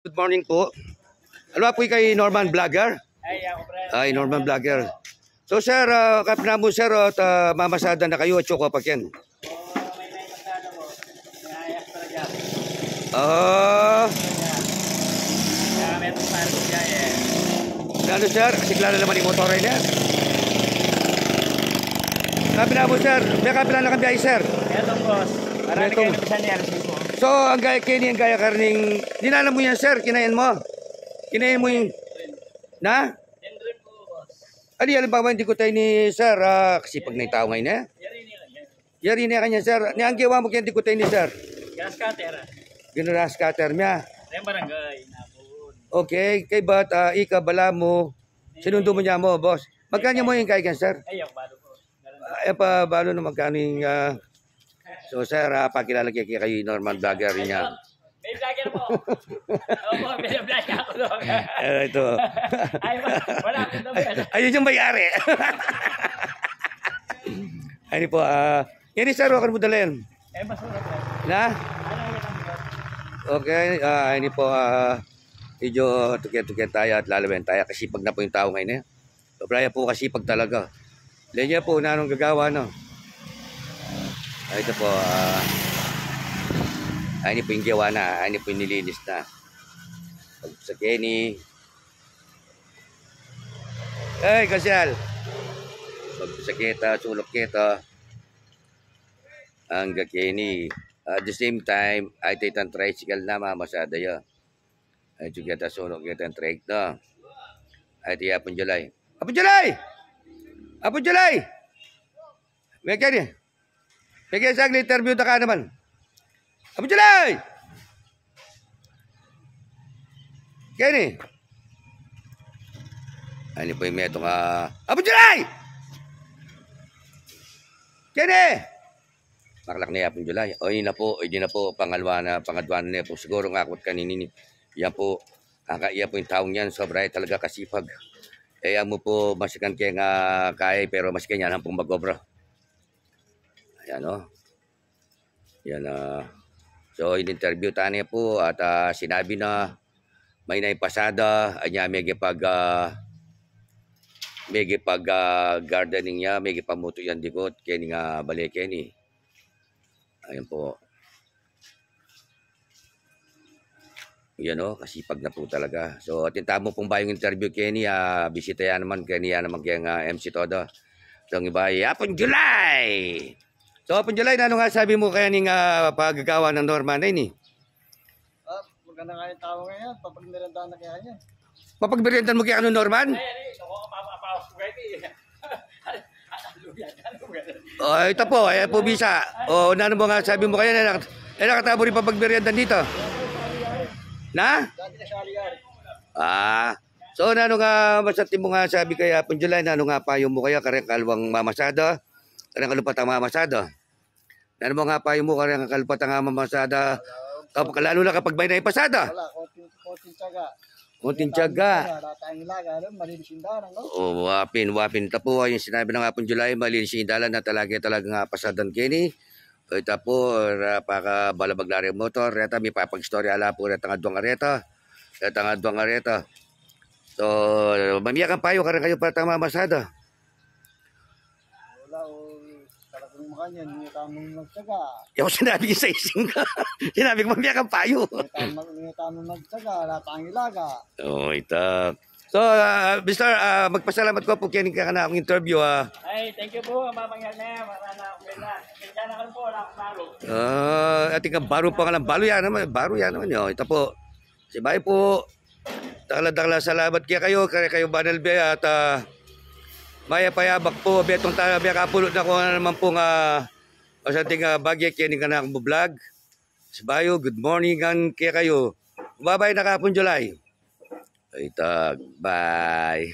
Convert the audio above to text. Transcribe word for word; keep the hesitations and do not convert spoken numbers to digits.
Good morning po. Alwa pu kay Norman Vlogger? Ay, ako, pre. Ay, Norman Vlogger. So, sir, ah, kapna mu, sir, at, ah, mamasada na kayu at saka pa ken. Oo, may naimasada po. May ayak talaga. Ah. Kaya may pagparo siya, eh. Nanu, sir? Kasi kilala naman yung motor ay niya. Kapna mu, sir. May kapna na kang biyahe, sir. Eto, boss. Marami Eto. Kayo na sa niya, sir, po. So, ang gaya keni, ang gaya karning, dinala mu yan, sir, kinain mu. Kinain mu yung, na? Ano yan, halimbawa, hindi ko tayo ni sir, ah, kasi pag naitaw ngayon, eh. Yari na kanya, sir. Ni ang gawa mu kaya hindi ko tayo ni sir. Grass cutter, ah. Grass cutter niya. Yung barangay, napun. Okay, kay bat, ah, ika bala mu, sinundo mu niya mo, boss. Magkano mo yung kaya, sir? Ay, yung balo po. Ay, pa, balo na magkano yung, ah, so, sir, ah, pakilala kaya kayo yung Norman Vlogger niya. May vlogger po. Opo, may vlogger ako doon. Eh, ito. Ay, wa-, wala akong number. Ayun yung may-ari. Ay, po, ah, yan yung sir, wakar mo dalhin. Eh, mas wala po. Na? Ano yung number? Okay, ah, ini po, ah, medyo tuke-tuke tayo at lalawen tayo kasi pag na po yung tao ngayon, eh. Sobra ya po kasi pag talaga. Lenya po, nanung gagawa, no? Ay, ito po, ah, ay, ini po yung gawa na, ay, ini po yung nilinis na. Pag sa Kenny. Ay, kasyal. Pag sa kita, sulok kita. Ang ga Kenny. At the same time, ay, ito itang tricycle na, mamasada ya. Ay, ito kita, sulok kita ang trike na. Ay, ito ya, Apun July. Apun July! Apun July! May kaya niya. May kaya sa interview na ka naman. Apun July! Kaya ni. Ay, ini po yung meto nga. Apun July! Kaya ni! Makalak na ya Apun July. O, ini na po, ini na po, pangalwa na, pangadwa na po. Siguro nga, akut kanini ni. Yan po, kaka, yan po yung taong yan, sobra ya talaga kasipag. Eh, yan mo po, masikan kaya nga kaya, pero masikan yan, ang pong mag-obra. Ayan, o. Yan, ah. So, in-interview tayo niya po at, ah, sinabi na may naipasada, anya, may gipag, ah, may gipag, ah, gardening niya, may gipamuto yan dikot, kaya nga balik, kaya ni. Ayan po. Yan o, kasipag na po talaga. So, atin tamu pong bayung interview keni, ah, bisita ya naman, keni ya naman keng, ah, M C Todo. So, ang iba ay, Apun July! So, Apun July, nanu nga sabi mu kaya ning, ah, pagagawa ng Norman na ini? Ah, maganda nga yung tao ngayon, papagmerienda na kaya niya. Papagmerienda mu kaya kanu Norman? Ay, ay, ay, ako, apa-, apa-, apa-, O, ita po, ayan po bisa. O, nanu mu nga sabi mu kaya na, eh, nakatabo rin papagmerienda dito? Na? Ah, so, nanu nga, basta ti mu nga sabi kaya Apun July, nanu nga payo mu kaya kareng kalwang mamasada, kareng kalupatang mamasada? Nanu mu nga payo mu kareng kalupatang mamasada, kap-, lalo na kapag may naipasada? Wala, konting, konting tiyaga. Konting tiyaga. Wala tayong ilaga, alam, malinis yung dalan, no? O, wapin, wapin. Ita po, yung sinabi ng Apun July, malinis yung dalan na talaga, talaga nga pasadan keni. O, ita po, ra-, pakabalabag la rin motor, reta, may papag-istorya la po, reta nga duwang areta. Reta nga duwang areta. So, mamiya kang payo, kareng kayu pa tang mamasada. Wala, o, talagang makanyan, hindi tamang magtyaga. Yung sinabi ko sa ising ka. Sinabi ko, mamiya kang payo. Hindi tamang, hindi tamang magtyaga, wala tayong ilaga. O, ita. So, ah, mister, ah, magpasalamat ku po keni kaya na akong interview, ah. Ay, thank you po, Mamang Yarnea. Wala na akong benta. Benta na kayo po, wala akong baro. Ah, atin kang baro pa nga lang. Baro yan naman, baro yan naman, yo. Ita po. Si bye po. Dakal a dakal a salamat kaya kayu, kaya kayu banal be at, ah, mayap a yabak po, betong tana, be kapulot na ku na naman pong, ah, masanting, ah, bagya keni kanakung vlog. Sibayu, good morning kan kaya kayu. Bye-bye na ka Apun July. Ay, tag, bye.